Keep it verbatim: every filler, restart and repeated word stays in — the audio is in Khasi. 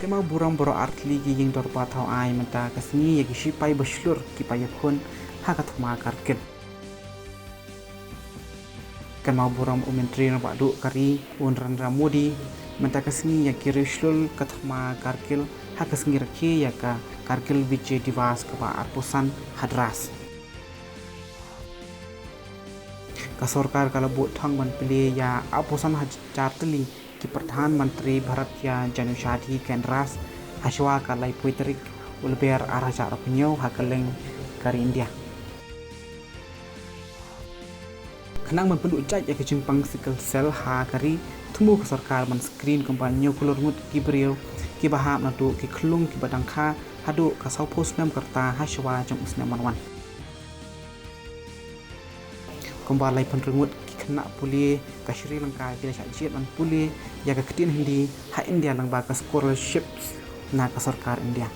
Kynmaw burom baroh artylli ki ïing dorbar thaw ai mynta ka sngi ïa ki shipai ba shlur kiba ïakhun ha ka thma Kargil. Kynmaw burom u Myntri Rangbah Duh ka ri u Narendra Modi mynta ka sngi ïa ki riewshlur ka thma Kargil ha ka sngi rakhe ïa ka Kargil Vijay Diwas kaba arphew san ha Dras. Ka sorkar ka la buh thong ban plie ïa arphew san hajar tylli ki Pradhan Mantri Bharatiya Janoushadhi Kendras ha shuwa ka laiphew tarik u Lber ar hajar arphew hynñiew ha kylleng ka ri India. Khnang ban pynduh jait ïa ka jingpang sickle cell ha ka ri, thmu ka sorkar ban screen kumba hynñiew klur ngut ki briew kiba hap naduh ki khyllung kiba dang kha haduh ka sawphew snem ka rta ha shuwa jong u snem ban wan. Kumba laiphew hynriew ngut ki khynnah pule ka Sri Lanka ki la shah jied ban pule ïa ka ktien Hindi ha India lyngba ka scholarships na ka sorkar India.